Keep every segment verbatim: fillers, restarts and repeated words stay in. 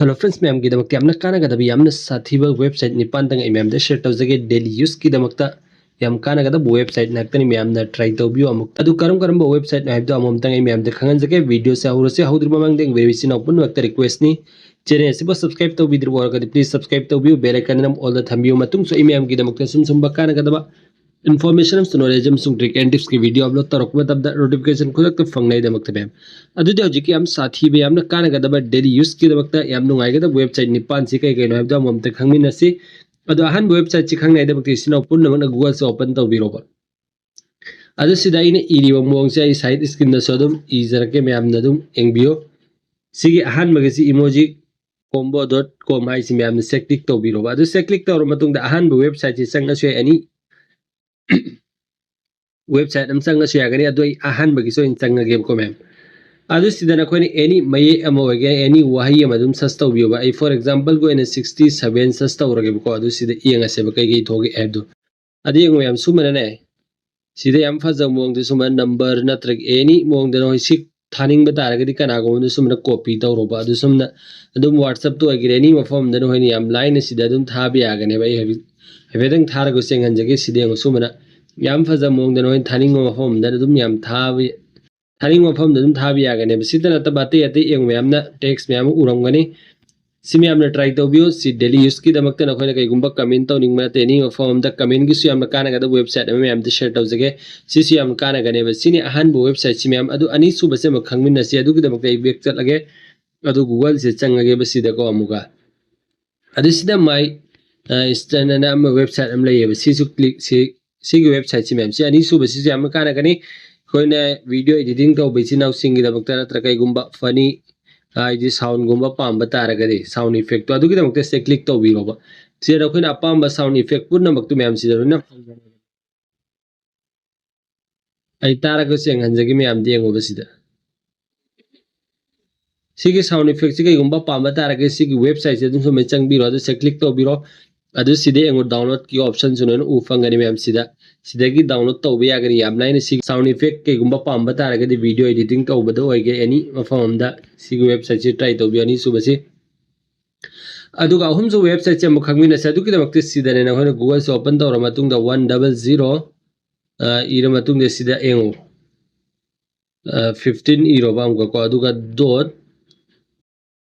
Hello friends, ꯃꯌꯥꯝꯒꯤꯗꯃꯛꯇ ꯌꯥꯝꯅ ꯀꯥꯟꯅꯒꯗꯕ, ꯌꯥꯝꯅ ꯁꯥꯊꯤꯕ website ꯅꯤꯄꯥꯟꯗꯪ ꯑꯩ ꯃꯌꯥꯝꯗ share ꯇꯧꯖꯒꯦ. Daily use ꯀꯤꯗꯃꯛꯇ ꯌꯥꯝ ꯀꯥꯟꯅꯒꯗꯕ website ꯉꯥꯛꯇꯅꯤ, ꯃꯌꯥꯝꯅ try ꯇꯧꯕꯤꯌꯨ꯫ ꯑꯃꯨꯛ ꯑꯗꯨ ꯀꯔꯝ ꯀꯔꯝꯕ website ꯅꯣ ꯍꯥꯏꯕꯗꯣ ꯑꯃꯃꯝꯇꯪ ꯑꯩ ꯃꯌꯥꯝꯗ ꯈꯪꯍꯟꯖꯒꯦ꯫ Video ꯁꯦ ꯍꯧꯔꯁꯦ꯫ ꯍꯧꯗ꯭ꯔꯤꯕ ꯃꯃꯥꯡꯗ ꯏꯆꯤꯟ ꯏꯅꯥꯎ ꯄꯨꯝꯅꯃꯛꯇ request ꯅꯤ, channel ꯑꯁꯤꯕꯨ subscribe ꯇꯧꯕꯤꯗ꯭ꯔꯤꯕ ꯑꯣꯏꯔꯒꯗꯤ please subscribe ꯇꯧꯕꯤꯌꯨ, bell icon ꯑꯃ all ꯗ ꯊꯝꯕꯤꯌꯨ꯫ ꯃꯇꯨꯡꯁꯨ ꯑꯩ ꯃꯌꯥꯝꯒꯤꯗꯃꯛꯇ ꯁꯨꯝ ꯁꯨꯝꯕ ꯀꯥꯟꯅꯒꯗꯕ information ꯑꯃꯁꯨꯡ knowledge ꯑꯃꯁꯨꯡ trick and tips ꯀꯤ video upload ꯇꯧꯔꯛꯄ ꯃꯇꯝꯗ notification ꯈꯨꯗꯛꯇ ꯐꯪꯅꯕꯒꯤꯗꯃꯛꯇ ꯃꯌꯥꯝ꯫ ꯑꯗꯨꯗꯤ ꯍꯧꯖꯤꯛꯀꯤ ꯌꯥꯝ ꯁꯥꯊꯤꯕ, ꯌꯥꯝꯅ ꯀꯥꯟꯅꯒꯗꯕ daily use ꯀꯤꯗꯃꯛꯇ ꯌꯥꯝ ꯅꯨꯡꯉꯥꯏꯒꯗꯕ website ꯅꯤꯄꯥꯟꯁꯤ ꯀꯩ ꯀꯩꯅꯣ ꯍꯥꯏꯕꯗꯣ ꯑꯃꯃꯝꯇ ꯈꯪꯃꯤꯟꯅꯁꯤ꯫ ꯑꯗꯣ ꯑꯍꯥꯟꯕ website ꯁꯤ ꯈꯪꯅꯉꯥꯏꯗꯃꯛꯇ ꯏꯆꯤꯟ ꯏꯅꯥꯎ ꯄꯨꯝꯅꯃꯛꯅ Google ꯁꯦ open ꯇꯧꯕꯤꯔꯣꯕ꯫ ꯑꯗꯨ ꯁꯤꯗ ꯑꯩꯅ ꯏꯔꯤꯕ ꯃꯑꯣꯡꯁꯦ ꯑꯩ side screen ꯗꯁꯨ ꯑꯗꯨꯝ ꯏꯖꯔꯛꯀꯦ, ꯃꯌꯥꯝꯅ ꯑꯗꯨꯝ ꯌꯦꯡꯕꯤꯌꯨ꯫ ꯁꯤꯒꯤ ꯑꯍꯥꯟꯕꯒꯤꯁꯤ emoji combo dot com ꯍꯥꯏꯁꯤ ꯃꯌꯥꯝꯅ ꯁꯦ click ꯇꯧꯕꯤꯔꯣꯕ꯫ ꯑꯗꯨ ꯁꯦ click ꯇꯧꯔꯕ ꯃꯇꯨꯡꯗ ꯑꯍꯥꯟꯕ website ꯁꯤ ꯆꯪꯉꯁꯨ ꯌꯥꯏ, any website ꯑꯃ ꯆꯪꯉꯁꯨ ꯌꯥꯒꯅꯤ꯫ ꯑꯗꯨ ꯑꯩ ꯑꯍꯥꯟꯕꯒꯤꯁꯨ ꯑꯣꯏꯅ ꯆꯪꯉꯒꯦꯕꯀꯣ ꯃꯌꯥꯝ꯫ ꯑꯗꯨ ꯁꯤꯗ ꯅꯈꯣꯏꯅ any ꯃꯌꯦꯛ ꯑꯃ ꯑꯣꯏꯒꯦꯔꯥ, any ꯋꯥꯍꯩ ꯑꯃ ꯑꯗꯨꯝ search ꯇꯧꯕꯤꯌꯣꯕ꯫ ꯑꯩ for example ꯒꯤ ꯑꯣꯏꯅ sixty seven search ꯇꯧꯔꯒꯦꯕꯀꯣ꯫ ꯑꯗꯨ ꯁꯤꯗ ꯌꯦꯡꯉꯁꯦꯕ ꯀꯩꯀꯩ ꯊꯣꯛꯑꯒꯦ ꯍꯥꯏꯕꯗꯣ꯫ ꯑꯗꯨ ꯌꯦꯡꯉꯣ ꯃꯌꯥꯝ, ꯁꯨꯃꯥꯏꯅꯅꯦ, ꯁꯤꯗ ꯌꯥꯝ ꯐꯖꯕ ꯃꯑꯣꯡꯗ ꯁꯨꯃꯥꯏꯅ number ꯅꯠꯇ꯭ꯔꯒ any ꯃꯑꯣꯡꯗ ꯅꯈꯣꯏ ꯁꯤ ꯊꯥꯅꯤꯡꯕ ꯇꯥꯔꯒꯗꯤ ꯀꯅꯥꯒꯨꯝꯕꯗ ꯁꯨꯝꯅ copy ꯇꯧꯔꯣꯕ꯫ ꯑꯗꯨ ꯁꯨꯝꯅ ꯑꯗꯨꯝ WhatsApp ꯇ ꯑꯣꯏꯒꯦꯔꯥ, any ꯃꯐꯝ ꯑꯃꯗ ꯅꯈꯣꯏꯅ ꯌꯥꯝ ꯂꯥꯏꯅ ꯁꯤꯗ ꯑꯗꯨꯝ ꯊꯥꯕ ꯌꯥꯒꯅꯦꯕ꯫ ꯑꯩ ꯍꯥꯏꯐꯦꯠ-, ꯍꯥꯏꯐꯦꯠꯇꯪ ꯊꯥꯔꯒ ꯌꯦꯡꯍꯟꯖꯒꯦ꯫ ꯁꯤꯗ ꯌꯦꯡꯉꯣ, ꯁꯨꯃꯥꯏꯅ ꯌꯥꯝ ꯐꯖꯕ ꯃꯑꯣꯡꯗ ꯅꯈꯣꯏꯅ ꯊꯥꯅꯤꯡꯕ ꯃꯐꯝ ꯑꯃꯗ ꯑꯗꯨꯝ ꯌꯥꯝ ꯊꯥꯕ, ꯊꯥꯅꯤꯡꯕ ꯃꯐꯝꯗ ꯑꯗꯨꯝ ꯊꯥꯕ ꯌꯥꯒꯅꯦꯕ꯫ ꯁꯤꯗ ꯅꯠꯇꯕ ꯑꯇꯩ ꯑꯇꯩ ꯌꯦꯡꯉꯣ, ꯃꯌꯥꯝꯅ text ꯃꯌꯥꯝ ꯑꯃ ꯎꯔꯝꯒꯅꯤ꯫ ꯁꯤ ꯃꯌꯥꯝꯅ try ꯇꯧꯕꯤꯌꯨ꯫ ꯁꯤ daily use ꯀꯤꯗꯃꯛꯇ ꯅꯈꯣꯏꯅ ꯀꯩꯒꯨꯝꯕ comment ꯇꯧꯅꯤꯡꯕ ꯅꯠꯇꯦ, any ꯃꯐꯝ ꯑꯃꯗ comment ꯒꯤꯁꯨ ꯌꯥꯝꯅ ꯀꯥꯟꯅꯒꯗꯕ website ꯑꯃ ꯃꯌꯥꯝꯗ share ꯇꯧꯖꯒꯦ꯫ ꯁꯤꯁꯨ ꯌꯥꯝꯅ ꯀꯥꯟꯅꯒꯅꯦꯕ꯫ ꯁꯤꯅꯤ ꯑꯍꯥꯟꯕ website ꯁꯤ ꯃꯌꯥꯝ꯫ ꯑꯗꯨ ꯑꯅꯤꯁꯨꯕꯁꯦ ꯑꯃ ꯈꯪꯃꯤꯟꯅꯁꯤ꯫ ꯑꯗꯨꯒꯤꯗꯃꯛꯇ ꯑꯩ back ꯆꯠꯂꯒꯦ꯫ ꯑꯗꯨ Google ꯁꯦ ꯆꯪꯉꯒꯦꯕ ꯁꯤꯗꯀꯣ ꯑꯃꯨꯛꯀ꯫ ꯑꯗꯨ ꯁꯤꯗ My, ꯑ, Instant ꯑꯅ ꯑꯃ website ꯑꯃ ꯂꯩꯌꯦꯕ꯫ ꯁꯤꯁꯨ click, ꯁꯤ, ꯁꯤꯒꯤ website ꯁꯤ ꯃꯌꯥꯝ꯫ ꯁꯤ ꯑꯅꯤꯁꯨꯕꯁꯤꯁꯨ ꯌꯥꯝꯅ ꯀꯥꯟꯅꯒꯅꯤ꯫ ꯑꯩꯈꯣꯏꯅ video editing ꯇꯧꯕ ꯏꯆꯤꯟ ꯏꯅꯥꯎꯁꯤꯡꯒꯤꯗꯃꯛꯇ ꯅꯠꯇ꯭ꯔꯒ ꯀꯩꯒꯨꯝꯕ funny, ꯍꯥꯏꯗꯤ sound ꯒꯨꯝꯕ ꯄꯥꯝꯕ ꯇꯥꯔꯒꯗꯤ sound effect ꯇꯣ ꯑꯗꯨꯒꯤꯗꯃꯛꯇ ꯁꯤꯗ click ꯇꯧꯕꯤꯔꯣꯕ꯫ ꯁꯤꯗ ꯑꯩꯈꯣꯏꯅ ꯑꯄꯥꯝꯕ sound effect ꯄꯨꯝꯅꯃꯛꯇꯨ ꯃꯌꯥꯝ ꯁꯤꯗ ꯂꯣꯏꯅ ꯐꯪꯒꯅꯤ꯫ ꯑꯩ ꯇꯥꯔꯒꯁꯨ ꯌꯦꯡꯍꯟꯖꯒꯦ ꯃꯌꯥꯝꯗ, ꯌꯦꯡꯉꯣꯕ ꯁꯤꯗ꯫ ꯁꯤꯒꯤ sound effect ꯁꯤ ꯀꯩꯒꯨꯝꯕ ꯄꯥꯝꯕ ꯇꯥꯔꯒꯗꯤ ꯁꯤꯒꯤ website ꯁꯦ ꯑꯗꯨꯝ ꯁꯨꯃꯥꯏꯅ ꯆꯪꯕꯤꯔꯣ, ꯑꯗꯨ ꯁꯤꯗ click ꯇꯧꯕꯤꯔꯣ꯫ ꯑꯗꯨ ꯁꯤꯗ ꯌꯦꯡꯉꯣ, download ꯀꯤ option ꯁꯨ ꯂꯣꯏꯅ ꯎ ꯐꯪꯒꯅꯤ ꯃꯌꯥꯝ ꯁꯤꯗ꯫ ꯁꯤꯗꯒꯤ download ꯇꯧꯕ ꯌꯥꯒꯅꯤ꯫ ꯌꯥꯝ ꯂꯥꯏꯅ ꯁꯤ sound effect ꯀꯩꯒꯨꯝꯕ ꯄꯥꯝꯕ ꯇꯥꯔꯒꯗꯤ video editing ꯇꯧꯕꯗ ꯑꯣꯏꯒꯦ, any ꯃꯐꯝ ꯑꯃꯗ ꯁꯤꯒꯤ website ꯁꯤ try ꯇꯧꯕꯤꯌꯨ꯫ ꯑꯅꯤꯁꯨꯕꯁꯤ ꯑꯗꯨꯒ ꯑꯍꯨꯝꯁꯨꯕ websiteꯁꯦ ꯑꯃꯨꯛ ꯈꯪꯃꯤꯟꯅꯁꯦ꯫ ꯑꯗꯨꯒꯤꯗꯃꯛꯇ ꯁꯤꯗꯅꯦ ꯅꯈꯣꯏꯅ Googleꯁꯦ open ꯇꯧꯔ ꯃꯇꯨꯡꯗ one double zero ꯏꯔ ꯃꯇꯨꯡꯗ ꯁꯤꯗ ꯌꯦꯡꯉꯨ꯫ fifteen ꯏꯔꯣꯕ ꯑꯃꯨꯛꯀꯀꯣ, ꯑꯗꯨꯒ dot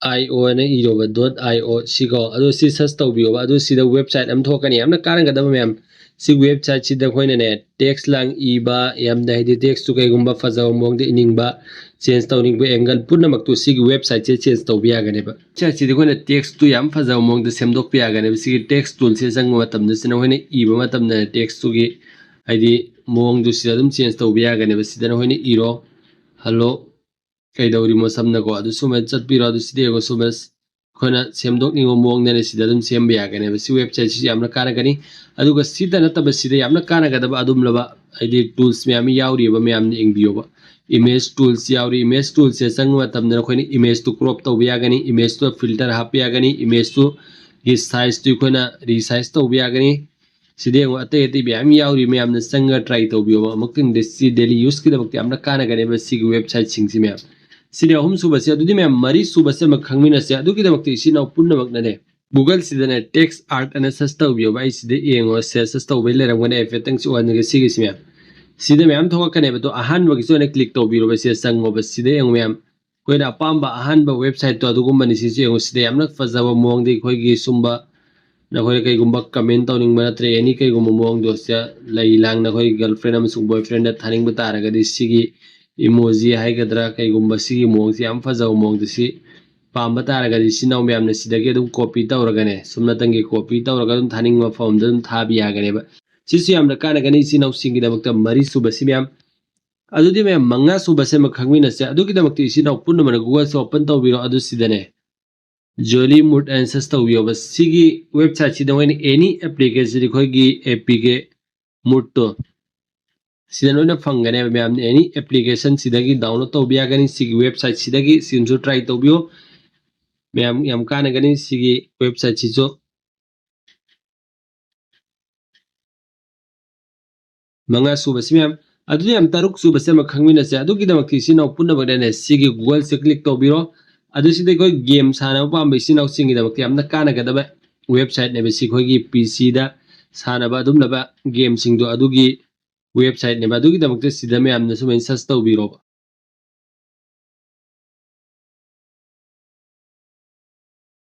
I O ꯑꯅ ꯏꯔꯣꯕ, dot I O ꯁꯤꯀꯣ꯫ ꯑꯗꯨ ꯁꯤ search ꯇꯧꯕꯤꯌꯣꯕ꯫ ꯑꯗꯨ ꯁꯤꯗ website ꯑꯃ ꯊꯣꯛꯀꯅꯤ, ꯌꯥꯝꯅ ꯀꯥꯟꯅꯒꯗꯕ ꯃꯌꯥꯝ꯫ ꯁꯤ websiteꯁꯤꯗ ꯑꯩꯈꯣꯏꯅꯅꯦ text ꯂꯥꯡ ꯏꯕ, ꯌꯥꯝꯅ ꯍꯥꯏꯗꯤ textꯇꯨ ꯀꯩꯒꯨꯝꯕ ꯐꯖꯕ ꯃꯑꯣꯡꯗ ꯏꯅꯤꯡꯕ, change ꯇꯧꯅꯤꯡꯕ angle ꯄꯨꯝꯅꯃꯛꯇꯨ ꯁꯤꯒꯤ websiteꯁꯦ change ꯇꯧꯕ ꯌꯥꯒꯅꯦꯕ꯫ Websiteꯁꯤꯗ ꯑꯩꯈꯣꯏꯅ textꯇꯨ ꯌꯥꯝ ꯐꯖꯕ ꯃꯑꯣꯡꯗ ꯁꯦꯝꯗꯣꯛꯄ ꯌꯥꯒꯅꯦꯕ꯫ ꯁꯤꯒꯤ text toolꯁꯦ ꯆꯪꯕ ꯃꯇꯝꯗ ꯁꯤꯗ ꯑꯩꯈꯣꯏꯅ ꯏꯕ ꯃꯇꯝꯗ textꯇꯨꯒꯤ ꯍꯥꯏꯗꯤ ꯃꯑꯣꯡꯗꯨ ꯁꯤꯗ ꯑꯗꯨꯝ change ꯇꯧꯕ ꯌꯥꯒꯅꯦꯕ꯫ ꯁꯤꯗ ꯅꯈꯣꯏꯅ ꯏꯔꯣ, "Hello, ꯀꯩꯗꯧꯔꯤꯃꯣ?" ꯁꯝꯅꯀꯣ꯫ ꯑꯗꯨ ꯁꯨꯃꯥꯏꯅ ꯆꯠꯄꯤꯔꯣ꯫ ꯑꯗꯨ ꯁꯤꯗ ꯌꯦꯡꯉꯣ, ꯁꯨꯃꯥꯏꯅ ꯑꯩꯈꯣꯏꯅ ꯁꯦꯝꯗꯣꯛꯅꯤꯡꯕ ꯃꯑꯣꯡꯗꯅꯦ ꯁꯤꯗ ꯑꯗꯨꯝ ꯁꯦꯝꯕ ꯌꯥꯒꯅꯦꯕ꯫ ꯁꯤ websiteꯁꯤꯁꯨ ꯌꯥꯝꯅ ꯀꯥꯟꯅꯒꯅꯤ꯫ ꯑꯗꯨꯒ ꯁꯤꯗ ꯅꯠꯇꯕ ꯁꯤꯗ ꯌꯥꯝꯅ ꯀꯥꯟꯅꯒꯗꯕ ꯑꯗꯨꯝꯂꯕ ꯍꯥꯏꯗꯤ tools ꯃꯌꯥꯝ ꯑꯃ ꯌꯥꯎꯔꯤꯕ ꯃꯌꯥꯝꯅ ꯌꯦꯡꯕꯤꯌꯣꯕ꯫ Image tools ꯌꯥꯎꯔꯤ꯫ Image toolꯁꯦ ꯆꯪꯕ ꯃꯇꯝꯗ ꯑꯩꯈꯣꯏꯅ imageꯇꯨ crop ꯇꯧꯕ ꯌꯥꯒꯅꯤ, imageꯇꯨ filter ꯍꯥꯞꯄ ꯌꯥꯒꯅꯤ, imageꯇꯨꯒꯤ sizeꯇꯨ ꯑꯩꯈꯣꯏꯅ resize ꯇꯧꯕ ꯌꯥꯒꯅꯤ꯫ ꯁꯤꯗ ꯌꯦꯡꯉꯣ, ꯑꯇꯩ ꯑꯇꯩ ꯃꯌꯥꯝ ꯌꯥꯎꯔꯤ, ꯃꯌꯥꯝꯅ ꯆꯪꯉꯒ try ꯇꯧꯕꯤꯌꯣꯕ꯫ ꯑꯃꯨꯛꯇꯪꯗ ꯁꯤ daily useꯀꯤꯗꯃꯛꯇ ꯌꯥꯝꯅ ꯀꯥꯟꯅꯒꯅꯦꯕ ꯁꯤꯒꯤ websiteꯁꯤꯡꯁꯤ ꯃꯌꯥꯝ꯫ ꯁꯤꯅꯦ ꯑꯍꯨꯝ ꯁꯨꯕꯁꯦ꯫ ꯑꯗꯨꯗꯤ ꯃꯌꯥꯝ ꯃꯔꯤ ꯁꯨꯕꯁꯦ ꯑꯃ ꯈꯪꯃꯤꯟꯅꯁꯦ꯫ ꯑꯗꯨꯒꯤꯗꯃꯛꯇ ꯏꯆꯤꯟ ꯏꯅꯥꯎ ꯄꯨꯝꯅꯃꯛꯅꯅꯦ Googleꯁꯤꯗꯅꯦ text art ꯑꯅ search ꯇꯧꯕꯤꯌꯣꯕ꯫ ꯑꯩ ꯁꯤꯗ ꯌꯦꯡꯉꯣ, search ꯇꯧꯕꯩ ꯂꯩꯔꯝꯒꯅꯤ ꯍꯥꯏꯐꯦꯠꯇꯪ ꯁꯤ ꯑꯣꯟꯂꯒ ꯁꯤꯒꯤꯁꯤ ꯃꯌꯥꯝ꯫ ꯁꯤꯗ ꯃꯌꯥꯝ ꯊꯣꯛꯂꯛꯀꯅꯦꯕ꯫ ꯑꯗꯣ ꯑꯍꯥꯟꯕꯒꯤꯁꯨ ꯑꯣꯏꯅ click ꯇꯧꯕꯤꯔꯣꯕ꯫ ꯁꯤꯗ ꯆꯪꯉꯣꯕ꯫ ꯁꯤꯗ ꯌꯦꯡꯉꯣ ꯃꯌꯥꯝ꯫ ꯑꯩꯈꯣꯏꯅ ꯑꯄꯥꯝꯕ ꯑꯍꯥꯟꯕ websiteꯇꯣ ꯑꯗꯨꯒꯨꯝꯕꯅꯤ꯫ ꯁꯤꯁꯨ ꯌꯦꯡꯉꯨ, ꯁꯤꯗ ꯌꯥꯝꯅ ꯐꯖꯕ ꯃꯑꯣꯡꯗ ꯑꯩꯈꯣꯏꯒꯤ ꯁꯨꯝꯕ ꯅꯈꯣꯏꯅ ꯀꯩꯒꯨꯝꯕ comment ꯇꯧꯅꯤꯡꯕ ꯅꯠꯇ꯭ꯔꯒ any ꯀꯩꯒꯨꯝꯕ ꯃꯑꯣꯡꯗꯣ ꯁꯤꯗ ꯂꯩ ꯂꯥꯡ ꯅꯈꯣꯏꯒꯤ girlfriend ꯑꯃꯁꯨꯡ boyfriendꯗ ꯊꯥꯅꯤꯡꯕ ꯇꯥꯔꯒꯗꯤ ꯁꯤꯒꯤ emoji ꯍꯥꯏꯒꯗ꯭ꯔꯥ ꯀꯩꯒꯨꯝꯕ ꯁꯤꯒꯤ ꯃꯑꯣꯡꯁꯤ ꯌꯥꯝ ꯐꯖꯕ ꯃꯑꯣꯡꯗ ꯁꯤ ꯄꯥꯝꯕ ꯇꯥꯔꯒꯗꯤ ꯏꯆꯤꯟ ꯏꯅꯥꯎ ꯃꯌꯥꯝꯅ ꯁꯤꯗꯒꯤ ꯑꯗꯨꯝ copy ꯇꯧꯔꯒꯅꯦ ꯁꯨꯞꯅꯇꯪꯒꯤ copy ꯇꯧꯔꯒ ꯑꯗꯨꯝ ꯊꯥꯅꯤꯡꯕ ꯃꯐꯝ ꯑꯃꯗ ꯑꯗꯨꯝ ꯊꯥꯕ ꯌꯥꯒꯅꯦꯕ꯫ ꯁꯤꯁꯨ ꯌꯥꯝꯅ ꯀꯥꯟꯅꯒꯅꯤ ꯏꯆꯤꯟ ꯏꯅꯥꯎꯁꯤꯡꯒꯤꯗꯃꯛꯇ ꯃꯔꯤ ꯁꯨꯕꯁꯤ ꯃꯌꯥꯝ꯫ ꯑꯗꯨꯗꯤ ꯃꯌꯥꯝ ꯃꯉꯥ ꯁꯨꯕꯁꯦ ꯑꯃ ꯈꯪꯃꯤꯟꯅꯁꯦ꯫ ꯑꯗꯨꯒꯤꯗꯃꯛꯇ ꯏꯆꯤꯟ ꯏꯅꯥꯎ ꯄꯨꯝꯅꯃꯛꯅ Googleꯁꯦ open ꯇꯧꯕꯤꯔꯣ꯫ ꯑꯗꯨ ꯁꯤꯗꯅꯦ Jolly Mood ꯑꯅ search ꯇꯧꯕꯤꯌꯣꯕ꯫ ꯁꯤꯒꯤ websiteꯁꯤꯗ ꯑꯩꯈꯣꯏꯅ any application ꯑꯩꯈꯣꯏꯒꯤ APK moodꯇꯣ ꯁꯤꯗ ꯂꯣꯏꯅ ꯐꯪꯒꯅꯦꯕ ꯃꯌꯥꯝꯅ any application ꯁꯤꯗꯒꯤ download ꯇꯧꯕ ꯌꯥꯒꯅꯤ꯫ ꯁꯤꯒꯤ websiteꯁꯤꯗꯒꯤ ꯁꯤꯝꯁꯨ try ꯇꯧꯕꯤꯌꯨ꯫ ꯃꯌꯥꯝ ꯌꯥꯝ ꯀꯥꯟꯅꯒꯅꯤ ꯁꯤꯒꯤ websiteꯁꯤꯁꯨ꯫ ꯃꯉꯥ ꯁꯨꯕꯁꯤ ꯃꯌꯥꯝ꯫ ꯑꯗꯨꯗꯤ ꯌꯥꯝ ꯇꯔꯨꯛ ꯁꯨꯕꯁꯤ ꯑꯃ ꯈꯪꯃꯤꯟꯅꯁꯦ꯫ ꯑꯗꯨꯒꯤꯗꯃꯛꯇ ꯏꯆꯤꯟ ꯏꯅꯥꯎ ꯄꯨꯝꯅꯃꯛꯅꯅꯦ ꯁꯤꯒꯤ Googleꯁꯦ click ꯇꯧꯕꯤꯔꯣ꯫ ꯑꯗꯨ ꯁꯤꯗ ꯑꯩꯈꯣꯏ ꯒꯦꯝ ꯁꯥꯟꯅꯕ ꯄꯥꯝꯕ ꯏꯆꯤꯟ ꯏꯅꯥꯎꯁꯤꯡꯒꯤꯗꯃꯛꯇ ꯌꯥꯝꯅ ꯀꯥꯟꯅꯒꯗꯕ ꯋꯦꯕꯁꯥꯏꯠꯅꯦꯕ꯫ ꯁꯤ ꯑꯩꯈꯣꯏꯒꯤ ꯄꯤ ꯁꯤꯗ ꯁꯥꯟꯅꯕ ꯑꯗꯨꯝꯂꯕ ꯒꯦꯝꯁꯤꯡꯗꯣ ꯑꯗꯨꯒꯤ ꯋꯦꯕꯁꯥꯏꯠꯅꯦꯕ꯫ ꯑꯗꯨꯒꯤꯗꯃꯛꯇ ꯁꯤꯗ ꯃꯌꯥꯝꯅ ꯁꯨꯃꯥꯏꯅ ꯁꯔꯁ ꯇꯧꯕꯤꯔꯣꯕ꯫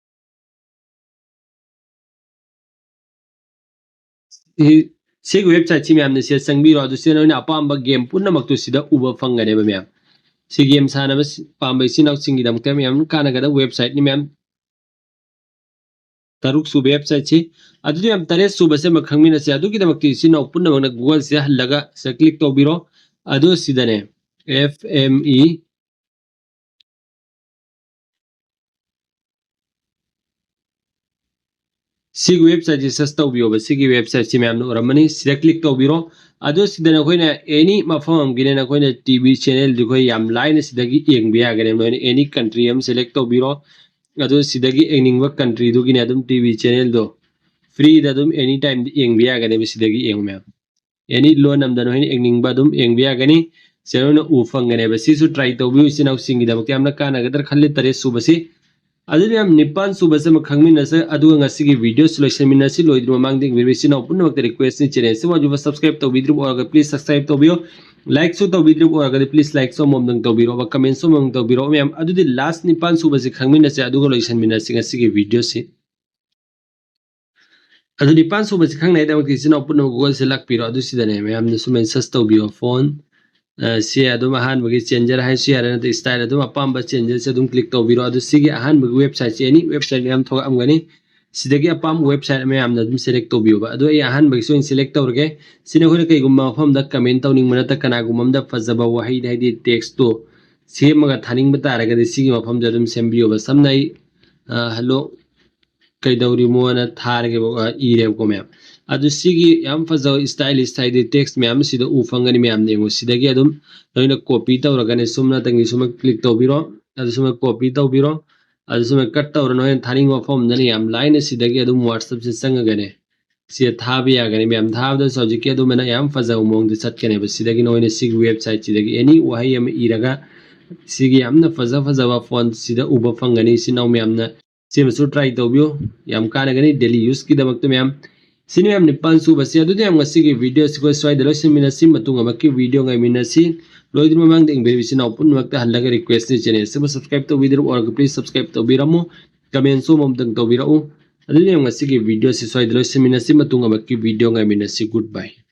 ꯁꯤꯒꯤ ꯋꯦꯕꯁꯥꯏꯠꯁꯤ ꯃꯌꯥꯝꯅ ꯁꯤꯗ ꯆꯪꯕꯤꯔꯣ꯫ ꯑꯗꯨ ꯁꯤꯗ ꯅꯣꯏꯅ ꯑꯄꯥꯝꯕ ꯒꯦꯝ ꯄꯨꯝꯅꯃꯛꯇꯨ ꯁꯤꯗ ꯎꯕ ꯐꯪꯒꯅꯦꯕ ꯃꯌꯥꯝ꯫ ꯁꯤ ꯒꯦꯝ ꯁꯥꯟꯅꯕ ꯁꯤ-, ꯄꯥꯝꯕ ꯏꯆꯤꯟ ꯏꯅꯥꯎꯁꯤꯡꯒꯤꯗꯃꯛꯇ ꯃꯌꯥꯝ ꯀꯥꯟꯅꯒꯗꯕ ꯋꯦꯕꯁꯥꯏꯠꯅꯤ ꯃꯌꯥꯝ꯫ ꯇꯔꯨꯛ ꯁꯨꯕ ꯋꯦꯕꯁꯥꯏꯠꯁꯤ꯫ ꯑꯗꯨꯗꯤ ꯃꯌꯥꯝ ꯇꯔꯦꯠ ꯁꯨꯕꯁꯦ ꯑꯃ ꯈꯪꯃꯤꯟꯅꯁꯦ꯫ ꯑꯗꯨꯒꯤꯗꯃꯛꯇ ꯏꯆꯤꯟ ꯏꯅꯥꯎ ꯄꯨꯝꯅꯃꯛꯅ Googleꯁꯤꯗ ꯍꯜꯂꯒ ꯁꯤꯗ ꯀ꯭ꯂꯤꯛ ꯇꯧꯕꯤꯔꯣ꯫ ꯑꯗꯨ ꯁꯤꯗꯅꯦ F M E ꯁꯤꯒꯤ ꯋꯦꯕꯁꯥꯏꯠꯁꯤ ꯁꯔꯁ ꯇꯧꯕꯤꯌꯣꯕ꯫ ꯁꯤꯒꯤ ꯋꯦꯕꯁꯥꯏꯠꯁꯤ ꯃꯌꯥꯝꯅ ꯎꯔꯝꯃꯅꯤ꯫ ꯁꯤꯗ ꯀ꯭ꯂꯤꯛ ꯇꯧꯕꯤꯔꯣ꯫ ꯑꯗꯣ ꯁꯤꯗ ꯅꯈꯣꯏꯅ ꯑꯦꯅꯤ ꯃꯐꯝ ꯑꯃꯒꯤꯅꯦ ꯅꯈꯣꯏꯅ ꯇꯤ ꯚꯤ ꯆꯦꯅꯦꯜꯗꯨ ꯑꯩꯈꯣꯏ ꯌꯥꯝ ꯂꯥꯏꯅ ꯁꯤꯗꯒꯤ ꯌꯦꯡꯕ ꯌꯥꯒꯅꯤ꯫ ꯅꯣꯏꯅ ꯑꯦꯅꯤ ꯀꯟꯇ꯭ꯔꯤ ꯑꯃ ꯁꯦꯂꯦꯛ ꯇꯧꯕꯤꯔꯣ꯫ ꯑꯗꯣ ꯁꯤꯗꯒꯤ ꯌꯦꯡꯅꯤꯡꯕ ꯀꯟꯇ꯭ꯔꯤꯗꯨꯒꯤꯅꯦ ꯑꯗꯨꯝ ꯇꯤ ꯚꯤ ꯆꯦꯅꯦꯜꯗꯣ ꯐ꯭ꯔꯤꯗ ꯑꯗꯨꯝ ꯑꯦꯅꯤ ꯇꯥꯏꯝꯗ ꯌꯦꯡꯕ ꯌꯥꯒꯅꯦꯕ꯫ ꯁꯤꯗꯒꯤ ꯌꯦꯡꯉꯨ ꯃꯌꯥꯝ, ꯑꯦꯅꯤ ꯂꯣꯟ ꯑꯃꯗ ꯅꯈꯣꯏꯅ ꯌꯦꯡꯅꯤꯡꯕ ꯑꯗꯨꯝ ꯌꯦꯡꯕ ꯌꯥꯒꯅꯤ꯫ ꯁꯤꯗ ꯅꯈꯣꯏꯅ ꯎ ꯐꯪꯒꯅꯦꯕ꯫ ꯁꯤꯁꯨ ꯇ꯭ꯔꯥꯏ ꯇꯧꯕꯤꯌꯨ ꯏꯆꯤꯟ ꯏꯅꯥꯎꯁꯤꯡꯒꯤꯗꯃꯛꯇ ꯌꯥꯝꯅ ꯀꯥꯟꯅꯒꯗ꯭ꯔꯥ ꯈꯜꯂꯤ꯫ ꯇꯔꯦꯠ ꯁꯨꯕꯁꯤ꯫ ꯑꯗꯨꯗꯤ ꯃꯌꯥꯝ ꯅꯤꯄꯥꯟ ꯁꯨꯕꯁꯦ ꯑꯃ ꯈꯪꯃꯤꯟꯅꯁꯦ꯫ ꯑꯗꯨꯒ ꯉꯁꯤꯒꯤ ꯚꯤꯗꯤꯑꯣꯁꯤ ꯂꯣꯏꯁꯤꯟꯃꯤꯟꯅꯁꯤ꯫ ꯂꯣꯏꯗ꯭ꯔꯤ ꯃꯃꯥꯡꯗ ꯌꯦꯡꯕꯤꯔꯤꯕ ꯏꯆꯤꯟ ꯏꯅꯥꯎ ꯄꯨꯝꯅꯃꯛꯇ ꯔꯤꯀ꯭ꯋꯦꯁꯅꯤ, ꯆꯦꯅꯦꯜꯁꯤꯕꯨ ꯍꯧꯖꯤꯛꯐꯥꯎ ꯁꯕꯁꯀ꯭ꯔꯥꯏꯕ ꯇꯧꯕꯤꯗ꯭ꯔꯤꯕ ꯑꯣꯏꯔꯒꯗꯤ ꯄ꯭ꯂꯤꯁ ꯁꯕꯁꯀ꯭ꯔꯥꯏꯕ ꯇꯧꯕꯤꯌꯨ꯫ ꯂꯥꯏꯛꯁꯨ ꯇꯧꯕꯤꯗ꯭ꯔꯤꯕ ꯑꯣꯏꯔꯒꯗꯤ ꯄ꯭ꯂꯤꯁ ꯂꯥꯏꯛꯁꯨ ꯑꯃꯃꯝꯗꯪ ꯇꯧꯕꯤꯔꯛꯑꯣ, ꯀꯃꯦꯟꯁꯨ ꯑꯃꯃꯝ ꯇꯧꯕꯤꯔꯛꯑꯣ ꯃꯌꯥꯝ꯫ ꯑꯗꯨꯗꯤ ꯂꯥꯁ ꯅꯤꯄꯥꯟ ꯁꯨꯕꯁꯤ ꯈꯪꯃꯤꯟꯅꯁꯦ, ꯑꯗꯨꯒ ꯂꯣꯏꯁꯤꯟꯃꯤꯟꯅꯁꯤ ꯉꯁꯤꯒꯤ ꯚꯤꯗꯤꯑꯣꯁꯤ꯫ ꯑꯗꯨ ꯅꯤꯄꯥꯟ ꯁꯨꯕꯁꯤ ꯈꯪꯅꯉꯥꯏꯗꯃꯛꯇ ꯏꯆꯤꯟ ꯏꯅꯥꯎ ꯄꯨꯝꯅꯃꯛ Googleꯁꯦ ꯂꯥꯛꯄꯤꯔꯣ꯫ ꯑꯗꯨ ꯁꯤꯗꯅꯦ ꯃꯌꯥꯝꯅ ꯁꯨꯃꯥꯏꯅ ꯁꯔꯁ ꯇꯧꯕꯤꯌꯣ, ꯐꯣꯟ꯫ ꯑ, ꯁꯤ ꯑꯗꯨꯝ ꯑꯍꯥꯟꯕꯒꯤ ꯆꯦꯟꯖꯔ ꯍꯥꯏꯁꯨ ꯌꯥꯔꯦ, ꯅꯠꯇ꯭ꯔꯒ ꯁ꯭ꯇꯥꯏꯜ ꯑꯗꯨꯝ ꯑꯄꯥꯝꯕ ꯆꯦꯟꯖꯔꯁꯦ ꯑꯗꯨꯝ ꯀ꯭ꯂꯤꯛ ꯇꯧꯕꯤꯔꯣ꯫ ꯑꯗꯨ ꯁꯤꯒꯤ ꯑꯍꯥꯟꯕꯒꯤ ꯋꯦꯕꯁꯥꯏꯠꯁꯦ ꯑꯦꯅꯤ ꯋꯦꯕꯁꯥꯏꯠ ꯃꯌꯥꯝ ꯊꯣꯛꯂꯛꯑꯝꯒꯅꯤ꯫ ꯁꯤꯗꯒꯤ ꯑꯄꯥꯝꯕ ꯋꯦꯕꯁꯥꯏꯠ ꯃꯌꯥꯝꯅ ꯑꯗꯨꯝ ꯁꯦꯂꯦꯛ ꯇꯧꯕꯤꯌꯣꯕ꯫ ꯑꯗꯣ ꯑꯩ ꯑꯍꯥꯟꯕꯒꯤꯁꯨ ꯑꯣꯏꯅ ꯁꯦꯂꯦꯛ ꯇꯧꯔꯒꯦ꯫ ꯁꯤꯅ ꯑꯩꯈꯣꯏꯅ ꯀꯩꯒꯨꯝꯕ ꯃꯐꯝꯗ ꯀꯃꯦꯟ ꯇꯧꯅꯤꯡꯕ ꯅꯠꯇ꯭ꯔꯒ ꯀꯅꯥꯒꯨꯝꯕ ꯑꯝꯗ ꯐꯖꯕ ꯋꯥꯍꯩ ꯍꯥꯏꯗꯤ ꯇꯦꯛꯁꯇꯣ ꯁꯦꯝꯃꯒ ꯊꯥꯅꯤꯡꯕ ꯇꯥꯔꯒꯗꯤ ꯁꯤꯒꯤ ꯃꯐꯝꯗ ꯑꯗꯨꯝ ꯁꯦꯝꯕꯤꯌꯣꯕ꯫ ꯁꯝꯅ ꯑꯩ, ꯑ, "ꯍꯜꯂꯣ, ꯀꯩꯗꯧꯔꯤꯃꯣꯅ" ꯊꯥꯔꯒꯦꯕ, ꯑ, ꯏꯔꯦꯕꯀꯣ ꯃꯌꯥꯝ꯫ ꯑꯗꯨ ꯁꯤꯒꯤ ꯌꯥꯝ ꯐꯖꯕ ꯁ꯭ꯇꯥꯏꯂꯤꯁ ꯍꯥꯏꯗꯤ ꯇꯦꯛꯁ ꯃꯌꯥꯝ ꯁꯤꯗ ꯎ ꯐꯪꯒꯅꯤ ꯃꯌꯥꯝꯅ ꯌꯦꯡꯉꯨ꯫ ꯁꯤꯗꯒꯤ ꯑꯗꯨꯝ ꯅꯣꯏꯅ ꯀꯣꯄꯤ ꯇꯧꯔꯒꯅꯦ ꯁꯨꯝꯅꯇꯪꯒꯤ ꯁꯨꯝ ꯀ꯭ꯂꯤꯛ ꯇꯧꯕꯤꯔꯣ꯫ ꯑꯗꯨ ꯁꯨꯝ ꯀꯣꯄꯤ ꯇꯧꯕꯤꯔꯣ꯫ ꯑꯗꯨ ꯁꯨꯝ ꯀꯠ ꯇꯧꯔ ꯅꯣꯏꯅ ꯊꯥꯅꯤꯡꯕ ꯃꯐꯝ ꯑꯃꯗꯅ ꯌꯥꯝ ꯂꯥꯏꯅ ꯁꯤꯗꯒꯤ ꯑꯗꯨꯝ WhatsAppꯁꯦ ꯆꯪꯉꯒꯅꯦ ꯁꯤꯗ ꯊꯥꯕ ꯌꯥꯒꯅꯤ ꯃꯌꯥꯝ꯫ ꯊꯥꯕꯗꯁꯨ ꯍꯧꯖꯤꯛꯀꯤ ꯑꯗꯨꯃꯥꯏꯅ ꯌꯥꯝ ꯐꯖꯕ ꯃꯑꯣꯡꯗ ꯆꯠꯀꯅꯦꯕ꯫ ꯁꯤꯗꯒꯤ ꯅꯣꯏꯅ ꯁꯤꯒꯤ ꯋꯦꯕꯁꯥꯏꯠꯁꯤꯗꯒꯤ ꯑꯦꯅꯤ ꯋꯥꯍꯩ ꯑꯃ ꯏꯔꯒ ꯁꯤꯒꯤ ꯌꯥꯝꯅ ꯐꯖ ꯐꯖꯕ ꯐꯣꯟꯁꯤꯗ ꯎꯕ ꯐꯪꯒꯅꯤ꯫ ꯏꯆꯤꯟ ꯏꯅꯥꯎ ꯃꯌꯥꯝꯅ ꯁꯤꯃꯁꯨ try ꯇꯧꯕꯤꯌꯨ, ꯌꯥꯝ ꯀꯥꯟꯅꯒꯅꯤ daily useꯀꯤꯗꯃꯛꯇ ꯃꯌꯥꯝ꯫ ꯁꯤꯅꯤ ꯃꯌꯥꯝ ꯅꯤꯄꯥꯟ ꯁꯨꯕꯁꯤ꯫ ꯑꯗꯨꯗꯤ ꯃꯌꯥꯝ ꯉꯁꯤꯒꯤ videoꯁꯤ ꯑꯩꯈꯣꯏ ꯁ꯭ꯋꯥꯏꯗ ꯂꯣꯏꯁꯤꯟꯃꯤꯟꯅꯁꯤ, ꯃꯇꯨꯡ ꯑꯃꯛꯀꯤ video ꯉꯥꯏꯃꯤꯟꯅꯁꯤ꯫ ꯂꯣꯏꯗ꯭ꯔꯤꯉꯩ ꯃꯃꯥꯡꯗ ꯌꯦꯡꯕꯤꯔꯤꯕ ꯏꯆꯤꯟ ꯏꯅꯥꯎ ꯄꯨꯝꯅꯃꯛꯇ ꯍꯜꯂꯒ requestꯅꯤ, channelꯁꯤꯕꯨ subscribe ꯇꯧꯕꯤꯗ꯭ꯔꯤꯕ ꯑꯣꯏꯔꯒ please subscribe ꯇꯧꯕꯤꯔꯝꯃꯨ, commentꯁꯨ ꯑꯃꯃꯝꯇꯪ ꯇꯧꯕꯤꯔꯛꯎ꯫ ꯑꯗꯨꯗꯤ ꯃꯌꯥꯝ ꯉꯁꯤꯒꯤ videoꯁꯤ ꯁ꯭ꯋꯥꯏꯗ ꯂꯣꯏꯁꯤꯟꯃꯤꯟꯅꯁꯤ, ꯃꯇꯨꯡ ꯑꯃꯛꯀꯤ video ꯉꯥꯏꯃꯤꯟꯅꯁꯤ꯫ Goodbye꯫